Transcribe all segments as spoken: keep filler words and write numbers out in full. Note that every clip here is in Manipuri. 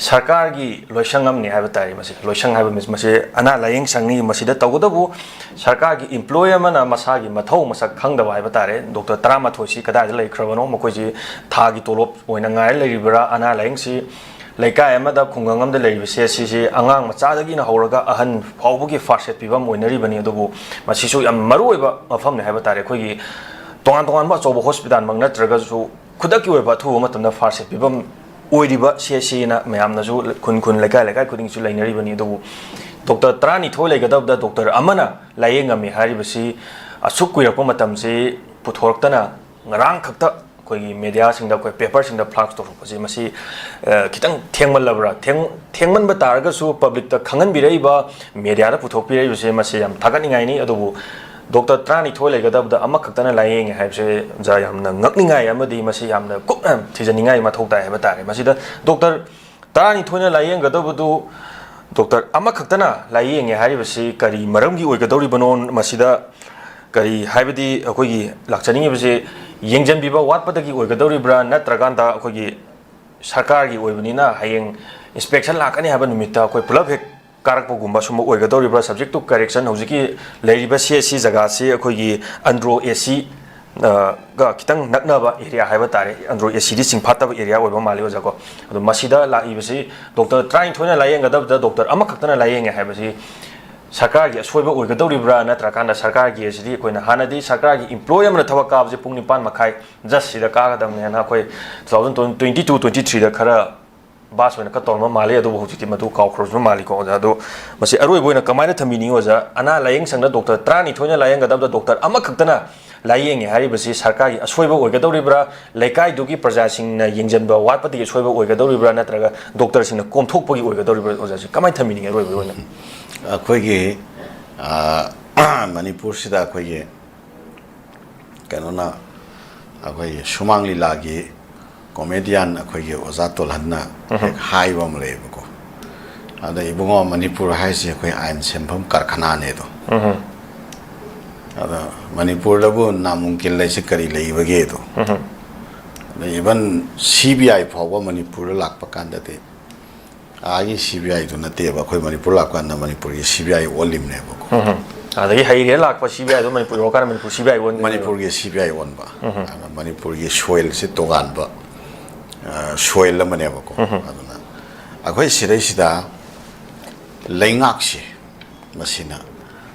ꯁꯔꯀꯥꯔꯒꯤ ꯂꯣꯏꯁꯪ ꯑꯃꯅꯤ ꯍꯥꯏꯕ ꯇꯥꯔꯦ꯫ ꯃꯁꯤ ꯂꯣꯏꯁꯪ ꯍꯥꯏꯕ ꯃꯤꯟꯁ ꯃꯁꯤ ꯑꯅꯥ ꯂꯥꯏꯌꯦꯡ ꯁꯪꯅꯤ꯫ ꯃꯁꯤꯗ ꯇꯧꯕꯇꯕꯨ ꯁꯔꯀꯥꯔꯒꯤ employee ꯑꯃꯅ ꯃꯁꯥꯒꯤ ꯃꯊꯧ ꯃꯁꯛ ꯈꯪꯗꯕ ꯍꯥꯏꯕ ꯇꯥꯔꯦ꯫ ꯗꯣꯛꯇꯔ ꯇꯔꯥꯃꯥꯊꯣꯏꯁꯤ ꯀꯗꯥꯏꯗ ꯂꯩꯈ꯭ꯔꯕꯅꯣ? ꯃꯈꯣꯏꯁꯤ ꯊꯥꯒꯤ ꯇꯣꯂꯣꯞ ꯑꯣꯏꯅ ꯉꯥꯏꯔ ꯂꯩꯔꯤꯕ꯭ꯔꯥ? ꯑꯅꯥ ꯂꯥꯏꯌꯦꯡꯁꯤ ꯂꯩꯀꯥꯏ ꯑꯃꯗ, ꯈꯨꯡꯒꯪ ꯑꯃꯗ ꯂꯩꯔꯤꯕ ꯁꯤ ꯑꯦꯁ ꯁꯤꯁꯤ ꯑꯉꯥꯡ ꯃꯆꯥꯗꯒꯤꯅ ꯍꯧꯔꯒ ꯑꯍꯟ ꯐꯥꯎꯕꯒꯤ first aid ꯄꯤꯐꯝ ꯑꯣꯏꯅꯔꯤꯕꯅꯤ꯫ ꯑꯗꯨꯕꯨ ꯃꯁꯤꯁꯨ ꯌꯥꯝ ꯃꯔꯨꯑꯣꯏꯕ ꯃꯐꯝꯅꯤ ꯍꯥꯏꯕ ꯇꯥꯔꯦ꯫ ꯑꯩꯈꯣꯏꯒꯤ ꯇꯣꯉꯥꯟ ꯇꯣꯉꯥꯟꯕ ꯑꯆꯧꯕ ꯍꯣꯁꯄꯤꯇꯥꯜꯃꯛ ꯅꯠꯇ꯭ꯔꯒꯁꯨ ꯈꯨꯗꯛꯀꯤ ꯑꯣꯏꯕ ꯑꯊꯨꯕ ꯃꯇꯝꯗ first aid ꯄꯤꯐꯝ ꯑꯣꯏꯔꯤꯕ ꯁꯤ ꯑꯦꯁ ꯁꯤꯅ ꯃꯌꯥꯝꯅꯁꯨ ꯈꯨꯟ ꯈꯨꯟ, ꯂꯩꯀꯥꯏ ꯂꯩꯀꯥꯏ ꯈꯨꯗꯤꯡꯒꯤꯁꯨ ꯂꯩꯅꯔꯤꯕꯅꯤ꯫ ꯑꯗꯨꯕꯨ ꯗꯣꯛꯇꯔ ꯇꯔꯥꯅꯤꯊꯣꯏ ꯂꯩꯒꯗꯕꯗ ꯗꯣꯛꯇꯔ ꯑꯃꯅ ꯂꯥꯏꯌꯦꯡ ꯉꯝꯃꯤ ꯍꯥꯏꯔꯤꯕꯁꯤ ꯑꯁꯨꯛ ꯀꯨꯏꯔꯛꯄ ꯃꯇꯝꯁꯤ ꯄꯨꯊꯣꯔꯛꯇꯅ ꯉꯔꯥꯡ ꯈꯛꯇ ꯑꯩꯈꯣꯏꯒꯤ ꯃꯦꯗꯤꯌꯥꯁꯤꯡꯗ, ꯑꯩꯈꯣꯏ ꯄꯦꯄꯔꯁꯤꯡꯗ ꯐ꯭ꯂꯥꯛꯁ ꯇꯧꯔꯛꯄꯁꯤ, ꯃꯁꯤ, ꯑ, ꯈꯤꯇꯪ ꯊꯦꯡꯃꯜꯂꯕ꯭ꯔꯥ? ꯊꯦꯡ-, ꯊꯦꯡꯃꯟꯕ ꯇꯥꯔꯒꯁꯨ ꯄꯕ꯭ꯂꯤꯛꯇ ꯈꯪꯍꯟꯕꯤꯔꯛꯏꯕ, ꯃꯦꯗꯤꯌꯥꯗ ꯄꯨꯊꯣꯛꯄꯤꯔꯛꯏꯕꯁꯦ ꯃꯁꯤ ꯌꯥꯝ ꯊꯥꯒꯠꯅꯤꯡꯉꯥꯏꯅꯤ꯫ ꯑꯗꯨꯕꯨ ꯗꯣꯛꯇꯔ ꯇꯔꯥꯅꯤꯊꯣꯏ ꯂꯩꯒꯗꯕꯗ ꯑꯃꯈꯛꯇꯅ ꯂꯥꯏꯌꯦꯡꯉꯦ ꯍꯥꯏꯕꯁꯦ ꯑꯣꯖꯥ ꯌꯥꯝꯅ ꯉꯛꯅꯤꯡꯉꯥꯏ ꯑꯃꯗꯤ ꯃꯁꯤ ꯌꯥꯝꯅ ꯀꯨꯞꯅ ꯊꯤꯖꯅꯤꯡꯉꯥꯏ ꯃꯊꯧ ꯇꯥꯏ ꯍꯥꯏꯕ ꯇꯥꯔꯦ꯫ ꯃꯁꯤꯗ ꯗꯣꯛꯇꯔ ꯇꯔꯥꯅꯤꯊꯣꯏꯅ ꯂꯥꯏꯌꯦꯡꯒꯗꯕꯗꯨ ꯗꯣꯛꯇꯔ ꯑꯃꯈꯛꯇꯅ ꯂꯥꯏꯌꯦꯡꯉꯦ ꯍꯥꯏꯔꯤꯕꯁꯤ ꯀꯔꯤ ꯃꯔꯝꯒꯤ ꯑꯣꯏꯒꯗꯧꯔꯤꯕꯅꯣ? ꯃꯁꯤꯗ ꯀꯔꯤ ꯍꯥꯏꯕꯗꯤ ꯑꯩꯈꯣꯏꯒꯤ ꯂꯥꯛꯆꯅꯤꯡꯉꯤꯕꯁꯤ ꯌꯦꯡꯁꯤꯟꯕꯤꯕ ꯋꯥꯠꯄꯗꯒꯤ ꯑꯣꯏꯒꯗꯧꯔꯤꯕ꯭ꯔꯥ, ꯅꯠꯇ꯭ꯔꯀꯥꯟꯗ ꯑꯩꯈꯣꯏꯒꯤ ꯁꯔꯀꯥꯔꯒꯤ ꯑꯣꯏꯕꯅꯤꯅ ꯍꯌꯦꯡ inspection ꯂꯥꯛꯀꯅꯤ ꯍꯥꯏꯕ ꯅꯨꯃꯤꯠꯇ ꯑꯩꯈꯣꯏ ꯄꯨꯂꯞ ꯍꯦꯛ ꯀꯥꯔꯛꯄꯒꯨꯝꯕ ꯁꯨꯝꯕ ꯑꯣꯏꯒꯗꯧꯔꯤꯕ꯭ꯔꯥ? Subject to correction, ꯍꯧꯖꯤꯛꯀꯤ ꯂꯩꯔꯤꯕ ꯁꯤ ꯑꯦꯁ ꯁꯤ ꯖꯒꯥꯁꯤ ꯑꯩꯈꯣꯏꯒꯤ ꯑꯟꯗ꯭ꯔꯣ ꯑꯦ ꯁꯤ, ꯑ, ꯒ ꯈꯤꯇꯪ ꯅꯛꯅꯕ ꯑꯦꯔꯤꯌꯥ ꯍꯥꯏꯕ ꯇꯥꯔꯦ꯫ ꯑꯟꯗ꯭ꯔꯣ ꯑꯦ ꯁꯤꯗꯤ ꯆꯤꯡꯐꯥꯠꯇꯕ ꯑꯦꯔꯤꯌꯥ ꯑꯣꯏꯕ ꯃꯥꯜꯂꯤ ꯑꯣꯖꯥꯀꯣ꯫ ꯑꯗꯣ ꯃꯁꯤꯗ ꯂꯥꯛꯏꯕꯁꯤ ꯗꯣꯛꯇꯔ ꯇꯔꯥꯅꯤꯊꯣꯏꯅ ꯂꯥꯏꯌꯦꯡꯒꯗꯕꯗ ꯗꯣꯛꯇꯔ ꯑꯃꯈꯛꯇꯅ ꯂꯥꯏꯌꯦꯡꯉꯦ ꯍꯥꯏꯕꯁꯤ ꯁꯔꯀꯥꯔꯒꯤ ꯑꯁꯣꯏꯕ ꯑꯣꯏꯒꯗꯧꯔꯤꯕ꯭ꯔꯥ? ꯅꯠꯇ꯭ꯔꯀꯥꯟꯗ ꯁꯔꯀꯥꯔꯒꯤ ꯑꯁꯤꯗꯤ ꯑꯩꯈꯣꯏꯅ ꯍꯥꯟꯅꯗꯤ ꯁꯔꯀꯥꯔꯒꯤ employee ꯑꯃꯅ ꯊꯕꯛ ꯀꯥꯕꯁꯦ ꯄꯨꯡ ꯅꯤꯄꯥꯟ ꯃꯈꯥꯏ just ꯁꯤꯗ ꯀꯥꯒꯗꯕꯅꯦꯅ ꯑꯩꯈꯣꯏ two thousand twenty two twenty three ꯗ ꯈꯔ ꯕꯥꯁ ꯑꯣꯏꯅ ꯈꯔ ꯇꯧꯔꯝꯕ ꯃꯥꯜꯂꯤ, ꯑꯗꯨꯕꯨ ꯍꯧꯖꯤꯛꯇꯤ ꯃꯗꯨ ꯀꯥꯎꯈ꯭ꯔꯕꯁꯨ ꯃꯥꯜꯂꯤꯀꯣ ꯑꯣꯖꯥ꯫ ꯑꯗꯣ ꯃꯁꯤ ꯑꯔꯣꯏꯕ ꯑꯣꯏꯅ ꯀꯃꯥꯏꯅ ꯊꯝꯕꯤꯅꯤꯡꯉꯤ ꯑꯣꯖꯥ? ꯑꯅꯥ ꯂꯥꯏꯌꯦꯡ ꯁꯪꯗ ꯗꯣꯛꯇꯔ ꯇꯔꯥꯅꯤꯊꯣꯏꯅ ꯂꯥꯏꯌꯦꯡꯒꯗꯕꯗ ꯗꯣꯛꯇꯔ ꯑꯃꯈꯛꯇꯅ ꯂꯥꯏꯌꯦꯡꯉꯦ ꯍꯥꯏꯔꯤꯕꯁꯤ ꯁꯔꯀꯥꯔꯒꯤ ꯑꯁꯣꯏꯕ ꯑꯣꯏꯒꯗꯧꯔꯤꯕ꯭ꯔꯥ, ꯂꯩꯀꯥꯏꯗꯨꯒꯤ ꯄ꯭ꯔꯖꯥꯁꯤꯡꯅ ꯌꯦꯡꯁꯤꯟꯕ ꯋꯥꯠꯄꯗꯒꯤ ꯑꯁꯣꯏꯕ ꯑꯣꯏꯒꯗꯧꯔꯤꯕ꯭ꯔꯥ, ꯅꯠꯇ꯭ꯔꯒ ꯗꯣꯛꯇꯔꯁꯤꯡꯅ ꯀꯣꯝꯊꯣꯛꯄꯒꯤ ꯑꯣꯏꯒꯗꯧꯔꯤꯕ꯭ꯔꯥ ꯑꯣꯖꯥꯁꯤ? ꯀꯃꯥꯏꯅ ꯊꯝꯕꯤꯅꯤꯡꯉꯤ ꯑꯔꯣꯏꯕ ꯑꯣꯏꯅ? ꯑꯩꯈꯣꯏꯒꯤ, ꯑ, ꯃꯅꯤꯄꯨꯔꯁꯤꯗ ꯑꯩꯈꯣꯏꯒꯤ ꯀꯩꯅꯣꯅ, ꯑꯩꯈꯣꯏꯒꯤ ꯁꯨꯃꯥꯡ ꯂꯤꯂꯥꯒꯤ comedian ꯑꯩꯈꯣꯏꯒꯤ ꯑꯣꯖꯥ ꯇꯣꯜꯍꯟꯅ ꯎꯝꯍꯨꯝ꯫ ꯍꯦꯛ ꯍꯥꯏꯕ ꯑꯃ ꯂꯩꯌꯦꯕꯀꯣ꯫ ꯑꯗ, "ꯏꯕꯨꯡꯉꯣ, ꯃꯅꯤꯄꯨꯔ ꯍꯥꯏꯁꯦ ꯑꯩꯈꯣꯏ ꯑꯥꯏꯟ ꯁꯦꯝꯐꯝ ꯀꯔꯈꯅꯥꯅꯦꯗꯣ꯫ ꯎꯝꯍꯨꯝ꯫ ꯑꯗ, ꯃꯅꯤꯄꯨꯔꯗꯕꯨ ꯅꯥꯃꯨꯡꯀꯤꯜ ꯂꯩꯁꯦ ꯀꯔꯤ ꯂꯩꯕꯒꯦꯗꯣ?" ꯎꯝꯍꯨꯝ꯫ ꯑꯗ, even C B I ꯐꯥꯎꯕ ꯃꯅꯤꯄꯨꯔꯗ ꯂꯥꯛꯄ ꯀꯥꯟꯗꯗꯤ ꯑꯥꯒꯤ ꯁꯤ ꯕꯤ ꯑꯥꯏꯗꯨ ꯅꯠꯇꯦꯕ, ꯑꯩꯈꯣꯏ ꯃꯅꯤꯄꯨꯔ ꯂꯥꯛꯄ ꯀꯥꯟꯗ ꯃꯅꯤꯄꯨꯔꯒꯤ ꯁꯤ ꯕꯤ ꯑꯥꯏ ꯑꯣꯜꯂꯤꯕꯅꯦꯕꯀꯣ꯫ ꯑꯗꯒꯤ ꯍꯩꯔꯦ ꯂꯥꯛꯄ ꯁꯤ ꯕꯤ ꯑꯥꯏꯗꯣ ꯃꯅꯤꯄꯨꯔ ꯌꯧꯔꯀꯥꯟꯗ ꯃꯅꯤꯄꯨꯔ ꯁꯤ ꯕꯤ ꯑꯥꯏ ꯑꯣꯟ ꯃꯅꯤꯄꯨꯔꯒꯤ ꯁꯤ ꯕꯤ ꯑꯥꯏ ꯑꯣꯟꯕ꯫ ꯑꯗꯨꯅ ꯃꯅꯤꯄꯨꯔꯒꯤ ꯁꯣꯏꯜꯁꯤ ꯇꯣꯉꯥꯟꯕ ꯁꯣꯏꯜ ꯑꯃꯅꯦꯕꯀꯣ꯫ ꯑꯗꯨꯅ ꯑꯩꯈꯣꯏ ꯁꯤꯗꯩꯁꯤꯗ ꯂꯩꯉꯥꯛꯁꯦ ꯃꯁꯤꯅ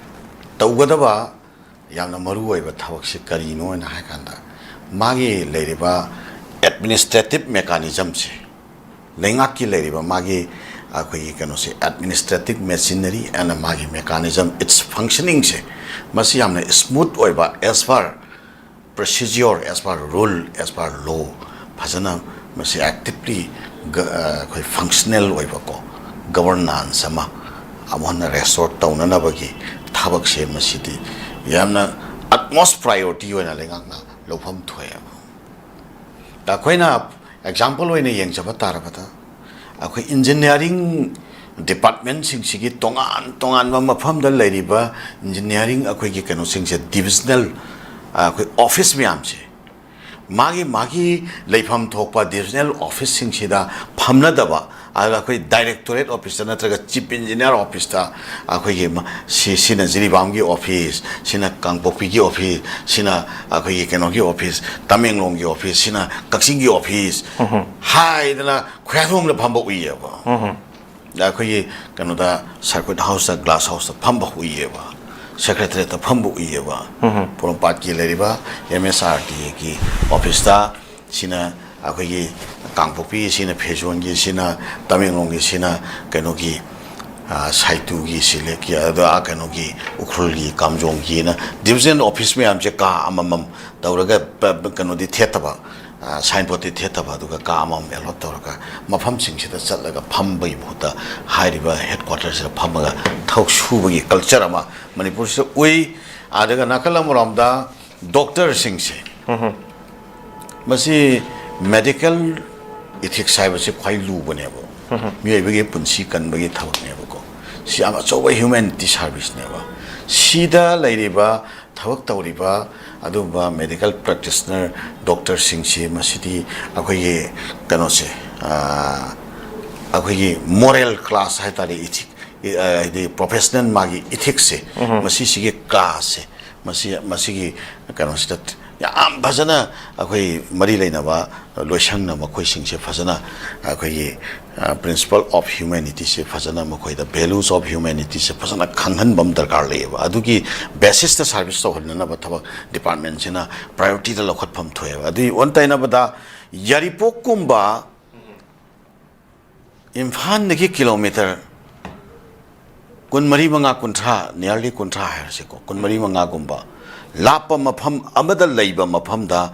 ꯇꯧꯒꯗꯕ ꯌꯥꯝꯅ ꯃꯔꯨ ꯑꯣꯏꯕ ꯊꯕꯛꯁꯤ ꯀꯔꯤꯅꯣ ꯍꯥꯏꯅ ꯍꯥꯏ ꯀꯥꯟꯗ, ꯃꯥꯒꯤ ꯂꯩꯔꯤꯕ ꯑꯦꯗꯃꯤꯅꯤꯁꯇ꯭ꯔꯦꯇꯤꯞ ꯃꯦꯀꯥꯅꯤꯖꯝꯁꯦ, ꯂꯩꯉꯥꯛꯀꯤ ꯂꯩꯔꯤꯕ ꯃꯥꯒꯤ ꯑꯩꯈꯣꯏꯒꯤ ꯀꯩꯅꯣꯁꯦ, ꯑꯦꯗꯃꯤꯅꯤꯁꯇ꯭ꯔꯦꯇꯤꯞ ꯃꯦꯆꯤꯅꯔꯤ ꯑꯦꯟ ꯃꯥꯒꯤ ꯃꯦꯀꯥꯅꯤꯖꯝ, ꯏꯠꯁ ꯐꯪꯁꯅꯤꯡꯁꯦ, ꯃꯁꯤ ꯌꯥꯝꯅ ꯁ꯭ꯃꯨꯠ ꯑꯣꯏꯕ, as per procedure, as per rule, as per law, ꯐꯖꯅ ꯃꯁꯤ ꯑꯦꯛꯇꯤꯚꯂꯤ ꯑꯩꯈꯣꯏ ꯐꯪꯁꯅꯦꯜ ꯑꯣꯏꯕꯀꯣ, ꯒꯕꯔꯅꯥꯟꯁ ꯑꯃ ꯑꯃꯨꯛ ꯍꯟꯅ ꯔꯦꯁꯇꯣꯔ ꯇꯧꯅꯅꯕꯒꯤ ꯊꯕꯛꯁꯦ ꯃꯁꯤꯗꯤ ꯌꯥꯝꯅ ꯑꯠꯃꯣꯁ ꯄ꯭ꯔꯥꯏꯌꯣꯔꯤꯇꯤ ꯑꯣꯏꯅ ꯂꯩꯉꯥꯛꯅ ꯂꯧꯐꯝ ꯊꯣꯛꯑꯦꯕ꯫ ꯑꯩꯈꯣꯏꯅ ꯑꯦꯛꯖꯥꯝꯄꯜ ꯑꯣꯏꯅ ꯌꯦꯡꯖꯕ ꯇꯥꯔꯕꯗ, ꯑꯩꯈꯣꯏ ꯏꯟꯖꯤꯅꯤꯌꯥꯔꯤꯡ ꯗꯤꯄꯥꯔꯠꯃꯦꯟꯁꯤꯡꯁꯤꯒꯤ ꯇꯣꯉꯥꯟ ꯇꯣꯉꯥꯟꯕ ꯃꯐꯝꯗ ꯂꯩꯔꯤꯕ ꯏꯟꯖꯤꯅꯤꯌꯥꯔꯤꯡ ꯑꯩꯈꯣꯏꯒꯤ ꯀꯩꯅꯣꯁꯤꯡꯁꯦ, ꯗꯤꯕꯤꯖꯅꯦꯜ ꯑꯩꯈꯣꯏ ꯑꯣꯐꯤꯁ ꯃꯌꯥꯝꯁꯦ, ꯃꯥꯒꯤ ꯃꯥꯒꯤ ꯂꯩꯐꯝ ꯊꯣꯛꯄ ꯗꯤꯕꯤꯖꯅꯦꯜ ꯑꯣꯐꯤꯁꯁꯤꯡꯁꯤꯗ ꯐꯝꯅꯗꯕ, ꯑꯗꯨꯒ ꯑꯩꯈꯣꯏ ꯗꯥꯏꯔꯦꯛꯇꯣꯔꯦꯠ ꯑꯣꯐꯤꯁꯇ ꯅꯠꯇ꯭ꯔꯒ ꯆꯤꯐ ꯏꯟꯖꯤꯅꯤꯌꯥꯔ ꯑꯣꯐꯤꯁꯇ ꯑꯩꯈꯣꯏꯒꯤ ꯃ-, ꯁꯤ, ꯁꯤꯅ ꯖꯤꯔꯤꯕꯥꯝꯒꯤ ꯑꯣꯐꯤꯁ, ꯁꯤꯅ ꯀꯥꯡꯄꯣꯛꯄꯤꯒꯤ ꯑꯣꯐꯤꯁ, ꯁꯤꯅ ꯑꯩꯈꯣꯏꯒꯤ ꯀꯩꯅꯣꯒꯤ ꯑꯣꯐꯤꯁ, ꯇꯃꯦꯡꯂꯣꯡꯒꯤ ꯑꯣꯐꯤꯁ, ꯁꯤꯅ ꯀꯛꯆꯤꯡꯒꯤ ꯑꯣꯐꯤꯁ ꯍꯥꯏꯗꯅ ꯈꯨꯌꯥꯊꯣꯡꯗ ꯐꯝꯕ ꯎꯏꯌꯦꯕ꯫ ꯑꯩꯈꯣꯏꯒꯤ ꯀꯩꯅꯣꯗ, ꯁꯔꯀ꯭ꯌꯨꯠ ꯍꯥꯎꯁꯇ, ꯒ꯭ꯂꯥꯁ ꯍꯥꯎꯁꯇ ꯐꯝꯕ ꯎꯏꯌꯦꯕ, ꯁꯦꯀ꯭ꯔꯦꯇꯔꯤꯌꯦꯠꯇ ꯐꯝꯕ ꯎꯏꯌꯦꯕ꯫ ꯄꯣꯔꯣꯝꯄꯥꯠꯀꯤ ꯂꯩꯔꯤꯕ ꯑꯦꯝ ꯑꯦꯁ ꯑꯥꯔ ꯗꯤꯒꯤ ꯑꯣꯐꯤꯁꯇ, ꯁꯤꯅ ꯑꯩꯈꯣꯏꯒꯤ ꯀꯥꯡꯄꯣꯛꯄꯤ, ꯁꯤꯅ ꯐꯦꯖꯣꯟꯒꯤ, ꯁꯤꯅ ꯇꯃꯦꯡꯂꯣꯡꯒꯤ, ꯁꯤꯅ ꯀꯩꯅꯣꯒꯤ, ꯑ, ꯁꯥꯏꯇꯨꯒꯤ, ꯁꯤꯂꯦꯛꯀꯤ, ꯑꯗꯣ ꯑꯥ ꯀꯩꯅꯣꯒꯤ, ꯎꯈ꯭ꯔꯨꯜꯒꯤ, ꯀꯥꯝꯖꯣꯡꯒꯤꯅ ꯗꯤꯕꯤꯖꯟ ꯑꯣꯐꯤꯁ ꯃꯌꯥꯝꯁꯦ ꯀꯥ ꯑꯃꯃꯝ ꯇꯧꯔꯒ ꯄ-, ꯄ-, ꯀꯩꯅꯣꯗꯤ ꯊꯦꯠꯇꯕ, ꯑ, ꯁꯥꯏꯟꯕꯣꯔꯗꯇꯤ ꯊꯦꯠꯇꯕ, ꯑꯗꯨꯒ ꯀꯥ ꯑꯃꯃꯝ ꯑꯦꯂꯣꯠ ꯇꯧꯔꯒ ꯃꯐꯝꯁꯤꯡꯁꯤꯗ ꯆꯠꯂꯒ ꯐꯝꯕꯒꯤ ꯃꯍꯨꯠꯇ ꯍꯥꯏꯔꯤꯕ ꯍꯦꯗ ꯀ꯭ꯋꯥꯇꯔꯁꯤꯗ ꯐꯝꯃꯒ ꯊꯕꯛ ꯁꯨꯕꯒꯤ ꯀꯜꯆꯔ ꯑꯃ ꯃꯅꯤꯄꯨꯔꯁꯤꯗ ꯎꯏ꯫ ꯑꯗꯨꯒ ꯅꯥꯀꯜ ꯑꯃꯔꯣꯝꯗ ꯗꯣꯛꯇꯔꯁꯤꯡꯁꯦ, ꯃꯁꯤ ꯃꯦꯗꯤꯀꯦꯜ ꯏꯊꯤꯛꯁ ꯍꯥꯏꯕꯁꯤ ꯈ꯭ꯋꯥꯏ ꯂꯨꯕꯅꯦꯕ꯫ ꯃꯤꯑꯣꯏꯕꯒꯤ ꯄꯨꯟꯁꯤ ꯀꯟꯕꯒꯤ ꯊꯕꯛꯅꯦꯕꯀꯣ꯫ ꯁꯤ ꯌꯥꯝ ꯑꯆꯧꯕ ꯍ꯭ꯌꯨꯃꯦꯅꯤꯇꯤ ꯁꯥꯔꯚꯤꯁꯅꯦꯕ꯫ ꯁꯤꯗ ꯂꯩꯔꯤꯕ, ꯊꯕꯛ ꯇꯧꯔꯤꯕ ꯑꯗꯨꯒꯨꯝꯕ ꯃꯦꯗꯤꯀꯦꯜ ꯄ꯭ꯔꯦꯛꯇꯤꯁꯅꯔ, ꯗꯣꯛꯇꯔꯁꯤꯡꯁꯤ, ꯃꯁꯤꯗꯤ ꯑꯩꯈꯣꯏꯒꯤ ꯀꯩꯅꯣꯁꯦ, ꯑꯥ, ꯑꯩꯈꯣꯏꯒꯤ ꯃꯣꯔꯦꯜ ꯀ꯭ꯂꯥꯁ ꯍꯥꯏ ꯇꯥꯔꯦ, ꯏꯊꯤꯛ, ꯍꯥꯏꯗꯤ ꯄ꯭ꯔꯣꯐꯦꯁꯅꯦꯜ ꯃꯥꯒꯤ ꯏꯊꯤꯛꯁꯁꯦ, ꯃꯁꯤꯁꯤꯒꯤ ꯀ꯭ꯂꯥꯁꯁꯦ, ꯃꯁꯤ, ꯃꯁꯤꯒꯤ ꯀꯩꯅꯣꯁꯤꯗ ꯌꯥꯝ ꯐꯖꯅ ꯑꯩꯈꯣꯏ ꯃꯔꯤ ꯂꯩꯅꯕ ꯂꯣꯏꯁꯪꯅ ꯃꯈꯣꯏꯁꯤꯡꯁꯦ ꯐꯖꯅ ꯑꯩꯈꯣꯏꯒꯤ principle of humanityꯁꯦ ꯐꯖꯅ, ꯃꯈꯣꯏꯗ values of humanityꯁꯦ ꯐꯖꯅ ꯈꯪꯍꯟꯕ ꯑꯃ ꯗꯔꯀꯥꯔ ꯂꯩꯌꯦꯕ꯫ ꯑꯗꯨꯒꯤ ꯕꯦꯁꯤꯁꯇ ꯁꯥꯔꯚꯤꯁ ꯇꯧꯍꯟꯅꯅꯕ ꯊꯕꯛ ꯗꯤꯄꯥꯔꯠꯃꯦꯟꯁꯤꯅ ꯄ꯭ꯔꯥꯏꯌꯣꯔꯤꯇꯤꯗ ꯂꯧꯈꯠꯐꯝ ꯊꯣꯛꯑꯦꯕ꯫ ꯑꯗꯨꯒꯤ ꯑꯣꯟꯅ ꯇꯩꯅꯕꯗ ꯌꯥꯏꯔꯤꯄꯣꯛꯀꯨꯝꯕ ꯏꯝꯐꯥꯜꯗꯒꯤ ꯀꯤꯂꯣꯃꯤꯇꯔ ꯀꯨꯟꯃꯔꯤ ꯃꯉꯥ, ꯀꯨꯟꯊ꯭ꯔꯥ, nearly ꯀꯨꯟꯊ꯭ꯔꯥ ꯍꯥꯏꯔꯁꯤꯀꯣ, ꯀꯨꯟꯃꯔꯤ ꯃꯉꯥꯒꯨꯝꯕ ꯂꯥꯞꯄ ꯃꯐꯝ ꯑꯃꯗ ꯂꯩꯕ ꯃꯐꯝꯗ